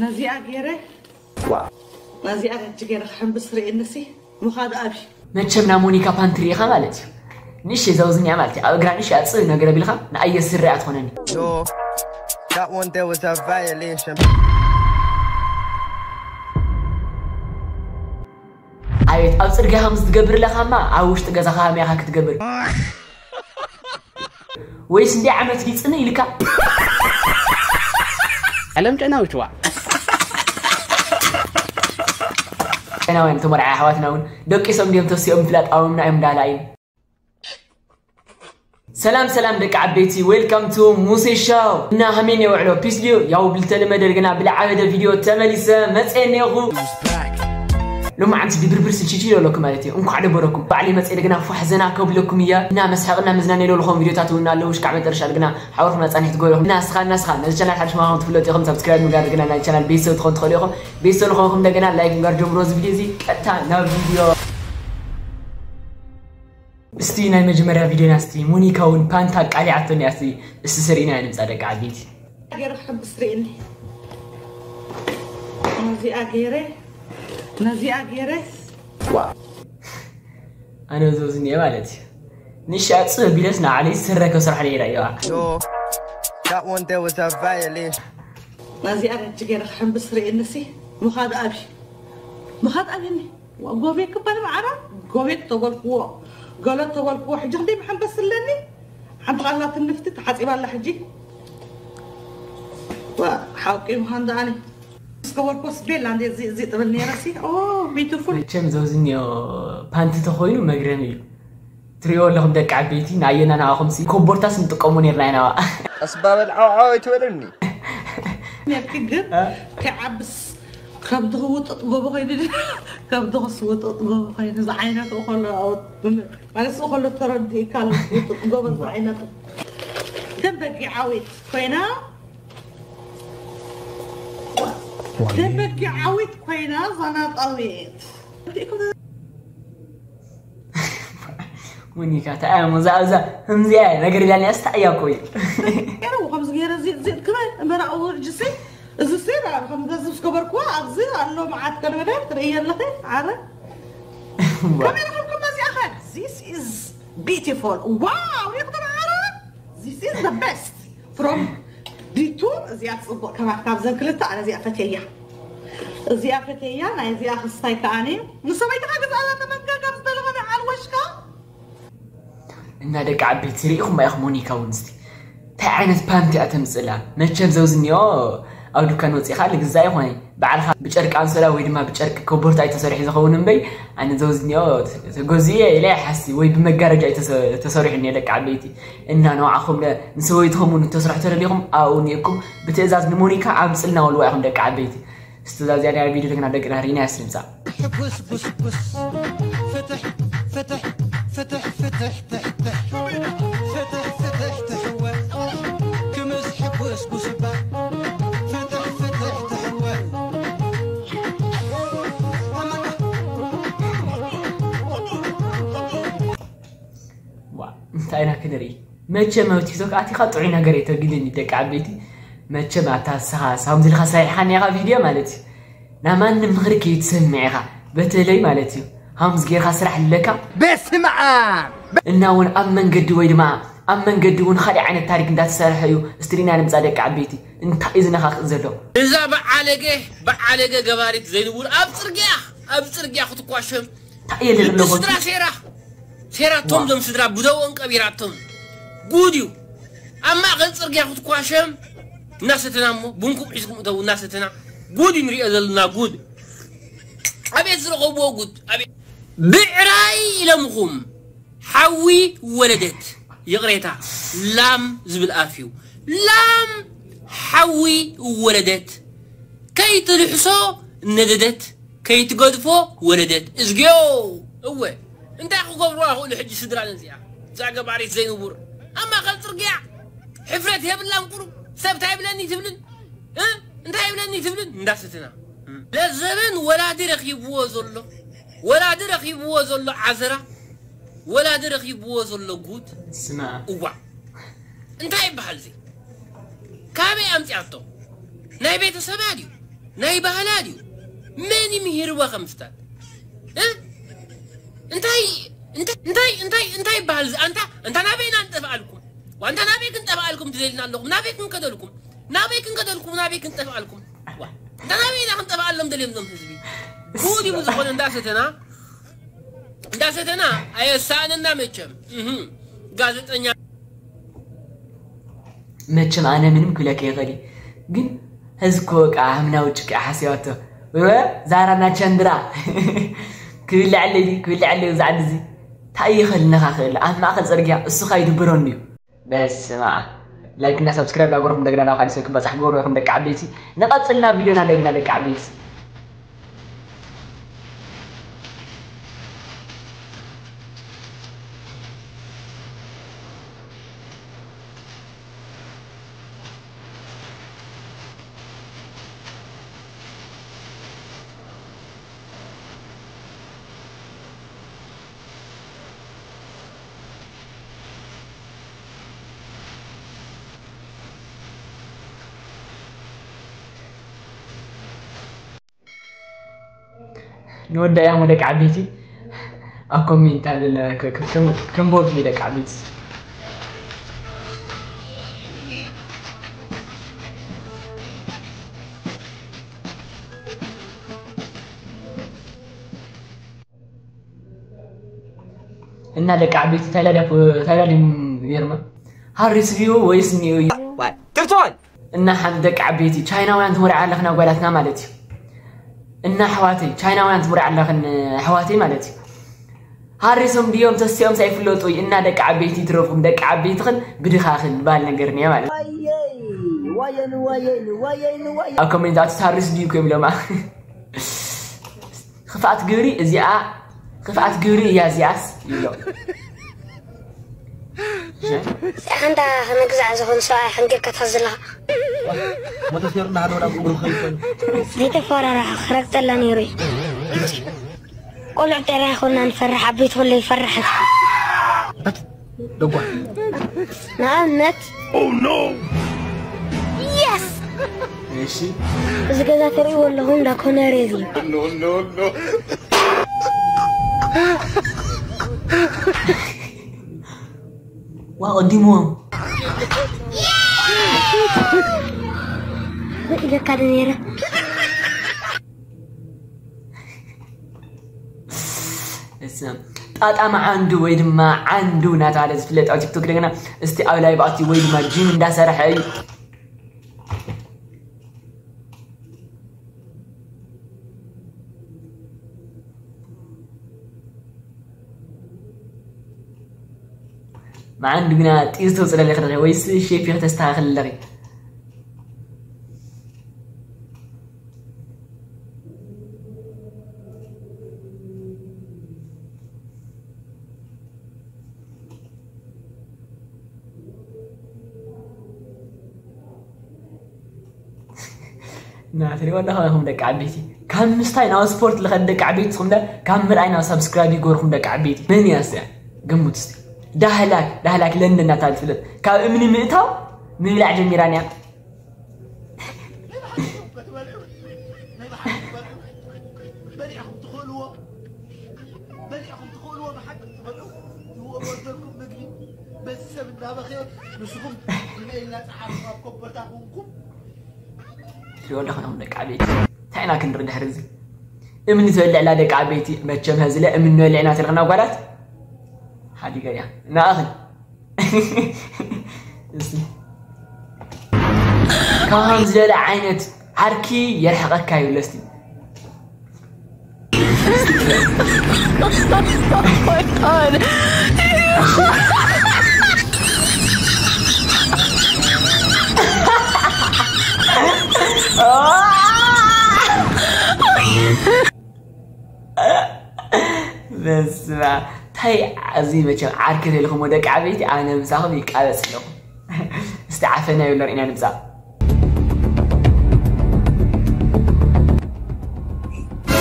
ነዚኣ ገይረ ነዚኣ ረጂ ገይረ ክሕንብስ ርእየንሲ ምኻድ ኣብዩ። መቸም ና ሞኒካ ፓንት ርኢኻ ማለት እዩ። ንእሽተይ ዘውዝኒያ ማለት እዩ። ኣብ እግራ ንእሽተይ ኣጽእ ነገር ኣቢልካ ንኣየ ስርያ ትኾነኒ። No, that one there was a violation. ኣቤት፣ ኣብ ጽርግያ ከም ዝትገብር ለኻማ ኣብ ውሽጢ ገዛኻ ከመይ ኢኻ ክትገብር? ወይስ እንዲ ዓመት ሊጽኒ ኢልካ? ዓለም ጨናዊት ዋ። ጨናውያን ተመርዓ ኣሕዋትና እውን ደቂሶም ድዮም ተሲኦም ምፍላጥ ኣውምና እዮም ዳላይን። ሰላም ሰላም ደቂ ዓበይቲ፣ welcome to ሙሴ ሻው። እና ሃሜን የውዕሎ ፒስ ድዩ? ያው ብልተለመደ ግና ብልዓበደ ቪድዮ ተመሊሰ መጽኤ እኒኹ። ሎማዓንቲ ድብርብር ስልችች ኢሎ ኣለኩ ማለት እዩ። እንኳዕ ደበረኩም። ባዕለይ መጽኤ ግና ፏሕ ዘና ከብለኩም እየ። እና መስሓቅና መዝናነይ ለለኹም ቪድዮታት እውን ኣለዉ። እስካዕ መጨረሻ ግና ሓወርኩም ኣጻኒሕ ትገብረኹም። እና እስኻ እና እስኻ ነዚ ቻናል ሓድሽ ምዃንኩም ትፍለጡ ኢኹም። ሳብስክራይብ ምግባር ግና ናይ ቻናል ቤተሰብ ትኾኑ ትኽእሉ ኢኹም። ቤተሰብ ዝኾንኩም እንደገና ላይክ ምግባር ጀምሮ እዚ ቪድዮ እዚ። ቀጥታ ናብ ቪድዮ። እስቲ ናይ መጀመርያ ቪድዮና እስቲ ሞኒካ እውን ፓንታ ኣቃሊዓቶ እኒኣ። እስቲ እስቲ ስርኢና ንምጻ ደቂ ዓበይቲ። ገይረ ክሕብስ ርእኒ ነዚኣ ገይረ ነዚኣ ገይረ ኣነ ዘውዝኒየ ማለት እዩ። ንሻ ጽህ ቢለስ ንዓለይ ስረ ከስራሕ ነይራ እየዋ። No, that one there was a violation. ነዚኣ ረጂ ገይረ ክሕንብስ ርእኒ ሲ ምኻድ ኣብዩ ምኻድ ኣብኒ ጎቤ ክበል ማዕራ ጎቤ ተበልክዎ ገለ ተበልክዎ ሕጂ ክንደይ መሐንበስ ኣለኒ ሓንቲ ቃላ ትንፍቲ ተሓፂባ ኣላ ሕጂ ሓቂ ምዃን ደኣኒ እስከ ወልኮስ ቤላ እንደ እዚ እዚ ጥብል ነይረ ሲ ኦ ቢዩቲፉል መቸም ዘውዝኒዮ ፓንቲ ተኾይኑ መግረሚ እዩ። ትሪኦ ኣለኹም ደቂ ዓበይቲ ንኣየና ንኣኹም ሲ ኮቦርታስ ንጥቀሞ ነርና ኢና። ቀስ ባበል ዓውዓው ኣይትበልኒ። ነርኪ ግን ከዓብስ ከብዲ ክውጥጥ ጎቦ ኮይኑ ከብዲ ክስውጥጥ ጎቦ ኮይኑ ዝዓይነቱ ከሎ ማለት ሱ ከሎ ተረዲእካ ውጥጥ ጎቦ ዝዓይነቱ ከም በጊ ዓዊት ኮይና ከም በጊ ዓዊት ኮይና ዛናጣዊት ሙኒካ ተኣያ ሙዛ ኣብዛ ከምዚያ ነገር ኢላኒ ኣስታእያ እኮ እዩ። ገይረዎ ከምዚ ገይረ እዚ እዚ ክበ እምበራ እዎ ሕጂ ሲ እዚ ሲ ራ ከም ገዝብ ዝገበርኩዋ ኣብዚ ኣሎ መዓት ከልበደ ትርእየ ኣለኺ ዓረ ከመይ ረኸብኩም ነዚኣ ኸ this is beautiful wow ይኽተም ዓረ this is the best from ዲቱ እዚኣ ትፅቡቅ ከማት ካብዘን ክልተ ኣነ እዚኣ ፈትየያ እዚኣ ፈትየያ ናይ እዚኣ ክስታይ ከኣኒ ንሰበይትኻ ግዛላ ተመንጋ ካብ ዝደለኸ ናይ ዓልወሽካ እና ደቂ ዓበይቲ ርኢኹም ኢኹም ሞኒካ እውን እስቲ እንታይ ዓይነት ፓንቲ እያ ተምፅላ መቸም ዘውዝኒኦ ኣብ ዱካን ወፂኻ ልግዛእ ይኾነ ባዕልኻ ብጨርቂ ኣንሶላ ወይ ድማ ብጨርቂ ኮቦርታ ኣይተሰርሑ ዝኸውን እምበይ ኣነ ዘውዝኒኦ ተገዝኡ እየ ኢለ ሓሲ ወይ ብመጋረጃ እዩ ተሰ- ተሰሪሑ እኒኦ ደቂ ዓበይቲ እና ንባዕኹም ለ- ንሰበይትኹም እውን ተስርሑ ተደሊኹም ኣብኡ እኒኦኩም ብትእዛዝ ንሞኒካ ኣምፅልና ወልዋ ኢኹም ደቂ ዓበይቲ እስቲ እዛ እዚኣ ናይ ቪድዮ ደግና ደቅና ርኢና ያስልምፃ ሕጉስ ጉስጉስ ፍትሕ ፍትሕ ፍትሕ ፍትሕ ትሕትሕ ፍትሕ ፍትሕ ትሕወ ክምዝ ሕጉስ ጉስባ ፍትሕ ፍትሕ ትሕወ ዋ እንታይ ኢና ክንርኢ መቸም ኣብ ቲክቶክ ኣቲኻ ጥዑይ ነገር እየ ተግልኒ ደቂ ዓበይቲ መቸም ኣብታ ስኻ ሳምዚ ኢልካ ሰሪሕኻ ኔኻ ቪድዮ ማለት እዩ ናብ ማንም ምኽሪ ከይትሰምዕ ኢኻ በተለይ ማለት እዩ ሃምዝ ጌርካ ስራሕ ኣለካ በስመ ኣብ እና እውን ኣብ መንገዲ ወይ ድማ ኣብ መንገዲ እውን ካልእ ዓይነት ታሪክ እንዳተሰርሐ እዩ ስትሪና ንምፃ ደቂ ዓበይቲ እንታይ እዩ ዝነኻኽእ ዘሎ እዛ በዓለገ በዓለገ ገባሪት ዘይንቡር ኣብ ፅርግያ ኣብ ፅርግያ ክትኳሸም እንታይ እየ ልብል ኣለኹ ስድራ ሴራ ሴራቶም ዞም ስድራ ብደዎም ቀቢራቶም ጉድ እዩ ኣብ ማእኸል ፅርግያ ክትኳሸም እናሰተና እሞ ቡንኩም ሒዝኩም እተው እናሰተና ጉድ እዩ ንሪኦ ዘለና ጉድ ኣቤት ዝረኸብዎ ጉድ ኣቤት ብዕራይ ኢለምኹም ሓዊ ወለደት ይቕሬታ ላም ዝብል ኣፍ እዩ ላም ሓዊ ወለደት ከይትልሕሶ ነደደት ከይትገድፎ ወለደት እዝግዮ እወ እንታይ ክገብርዋ ክእሉ ሕጂ ስድራ ነዚኣ እዛ ገባሪት ዘይንቡር ኣብ ማእኸል ፅርግያ ሕፍረት የብላን ቁሩብ ሰብ እንታይ ይብለኒ ትብልን እ? እንታይ ይብለኒ ትብልን እንዳሰተና ለዘበን ወላዲ ረኺብዎ ዘሎ ወላዲ ረኺብዎ ዘሎ ዓዘራ ወላዲ ረኺብዎ ዘሎ ጉድ ስማ እዋ እንታይ ይበሃል እዚ ካበይ ኣምፅኣቶ ናይ ቤተሰባ ድዩ ናይ ባህላ ድዩ? መን ይምሂርዋ ከምስታት? እ? እንታይ እንታይ እንታይ እንታይ እንታይ ይበሃል እዚ? ኣንታ ኣንታ ናበይ ኢና ንጠፍኣልኩም? ዋንታ ናበይ ክንጠፍኣልኩም ትደልና ኣለኹም? ናበይ ክንከደልኩም? ናበይ ክንከደልኩም? ናበይ ክንጠፍኣልኩም? ዋ፣ እንታ ናበይ ኢና ክንጠፍኣሎም ደልዮም ዞም ህዝቢ? ጉድ እዩ ዝኾነ እንዳሰተና እንዳሰተና ኣየሳእነና መቸም። እህ፣ ጋዜጠኛ መቸም ኣነ ምንም ክብለካ ይኽእል እዩ። ግን ሕዚ እኮ በቃ ሃምና ውጭ ከኣ ሓሲባቶ። ወ ዛራና ቸንድራ ክብልዐለይ ድዩ? ክብልዐለይ ኣብዚ ዓዲ እዚ እንታይ ይኸልነኻ ክእል ኣብ ማእኸል ፅርግያ እሱኻ ይድብረኒ እዩ። በስመ ኣብ። ላይክ እና ሳብስክራይብ ላገርኩም እንደገና ናብ ካልእ ሰብ ክበፃሕ ግበሩ ኢኹም ደቂ ዓበይቲ። ንቐፅልና ቪድዮና እንደገና ደቂ ዓበይቲ። ንወዳ እያ ሞ ደቂ ዓበይቲ ኣብ ኮሜንት ኣለና። ከንቦብ ደቂ ዓበይቲ እና ደቂ ዓበይቲ ታይላ ድያ ታይላ ድዩ ጌርማ ሃሪስ ድዩ ወይስ ኒኡ እዩ ትርቶን እና ሓም ደቂ ዓበይቲ ቻይናውያን ትምርዓ ኣለኽና ጓላትና ማለት እዩ። እና ኣሕዋተይ ቻይናውያን ትምርዓ ኣለኽን ኣሕዋተይ ማለት እዩ። ሃሪሶም ድዮም ተሲኦም ሳይፍለጡ እና ደቂ ዓበይቲ ይትረፍኩም ደቂ ዓበይትኽን ብድኻኽን ባል ነገር እኒያ ማለት እዩ። ኣብ ኮሜንት ኣትስ ሃሪስ ድዩ ኮም ኢሎማ ክፍኣት ግብሪ እዚኣ ክፍኣት ግብሪ እያ እዚኣስ ይብሎ። ሓንታ ክነግዛዕ ዝኾን ሰብኣይ ሓንጊርካ ትኸዝለኻ ሞተር ሴሩ እናሃለወ ናብ እምሩ ክኸይድ ኮይኑ ዘይተፈራራሕ ክረግጠላ ነይሩ እዩ። ቆልዑ ጥራይ ኮና ንፈርሕ ዓበይቲ ኩለ ይፈርሕ። ደጓ ንኣብነት Oh no! የስ እሺ እዚ ገዛ ትርእይዎ ኣለኹም እንዳ ኮነሬ እዩ። No, no, no! ዋ ቀዲምዎም ኢለካ ዶ ነይረ ጣጣ መዓንዱ ወይ ድማ ዓንዱ እናተባለ ዝፍለጥ ኣብ ቲክቶክ ደገና እስቲ ኣብ ላይቭ ኣትዩ ወይ ድማ ጂም እንዳሰርሐ እዩ። መዓንዱ ግና ጢዝ ተውፅለለ ክደኺ ወይስ ሼፕ ከተስተኻኽል ኣለኺ? እና ትሪእዎ ኣለኹም ደቂ ዓበይቲ ካብ ምስታይ ናብ ስፖርት ልኸድ ደቂ ዓበይቲ ትኹም ካብ ምርኣይ ናብ ሳብስክራይብ ይገርኹም ደቂ ዓበይቲ መን እያ እዚኣ ገምቱ እስቲ ዳህላክ ዳህላክ ለንደን ናታ ትፍለጥ ካብ እምኒ ምእታው ምብላዕ ጀሚራን እያ በሊዕኹም ትኽእልዎ ብሓቂ ትበልዑ ዝወረደልኩም ምግቢ በዚ ሰብ እናበኸየ ንስኹም ኢመይል እናፀሓፍኩም ኣብ ኮበርታ ኮንኩም ትሪኦ ኣለኹም ደቂ ዓበይቲ እንታይ ኢና ክንርኢ ድሕሪ እዚ እምኒ ዝበልዕላ ደቂ ዓበይቲ መቸም ሀዝለ እምኒ በሊዕና ተለኽና ጓላት ሓዲገ እያ ንኣኽል እስቲ ካብም ዝበለ ዓይነት ዓርኪ የርሕቐካ ይብሎ እስቲ በስመ ኣብ ታይ እዚ መቸም ዓርኪ ተልኹም ደቂ ዓበይቲ ኣነ ምሳኹም ይቃበፅ ኣለኹ እስቲ ዓፈና ይብሎ ርኢና ንምፃእ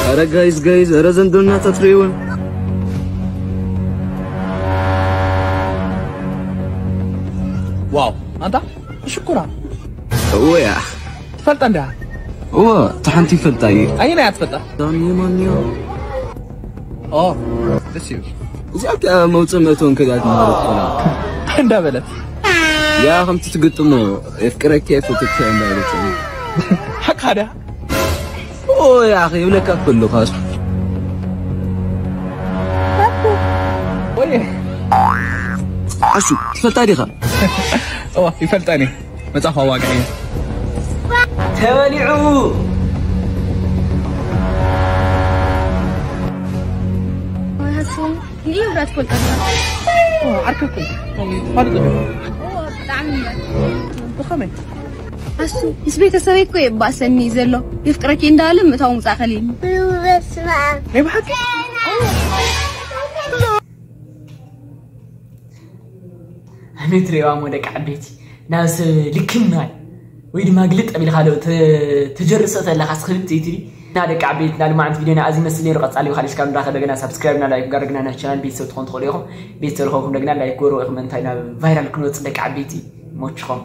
ኧረ ጋይዝ ጋይዝ ኧረ ዘንድሮ እናታ ትርእይውን ዋው ኣንታ ሽኩራ እወያ ትፈልጣ እንዳ እወ፣ እቲ ሓንቲ ይፈልጣ እዩ። ኣየናይ እያ ትፈልጣ? ዳኒ ማንዮ? ኦ፣ ደስ ይብል። እዚኣ ከ መውፅእ መእተውን ከዳት ማለት ነው። እንዳበለት ያ ከምቲ ትግጥሞ የፍቅረኪ የፈትካ እንዳበለት። ሓቃ ድያ? ኦ ያ ኣኺ ይብለካ ከሎ ካስ። ወይ ኣሹ ትፈልጣ ዲኻ? ኦ፣ ይፈልጠኒ። መጽሓፍ ዋጋ እዩ። ተበሊዑ። ወይ ሃሱ ንእምራ ትፈልጠ ኦ፣ ዓርከይ እኮ። ፋልጥ ነው። ብጣዕሚ ብኸመይ? ኣሱ ምስ ቤተሰበይ እኮ የባእሰኒ እዩ ዘሎ። የፍቅረኪ እንዳለ ምእታው ምጻእ ከሊኒ። ናይ ብሓቂ? ኣሜት ሬዋ ሞ ደቂ ዓበይቲ ናብ ሰብ ልክናይ ወይ ድማ ግልጥ ኣቢልካ ዶ ተጀርሰ ተለካ ስክሪፕት ይትሪ እና ደቂ ዓበይቲ እና ልማዓንቲ ቪዲዮና ኣዚ መስል ነይሩ። ቀጻሊ ብካሊሽ ካብ ንራኸብ ደገና ሳብስክራይብ እና ላይክ ጋር ደግና ናብ ቻናል ቤተሰብ ትኾን ትኽእሉ ኢኹም። ቤተሰብ ልኾንኩም ደግና ላይክ ጎሮ ኢኹም። እንታይ ናብ ቫይራል ክንወፅእ ደቂ ዓበይቲ ሞችኾም።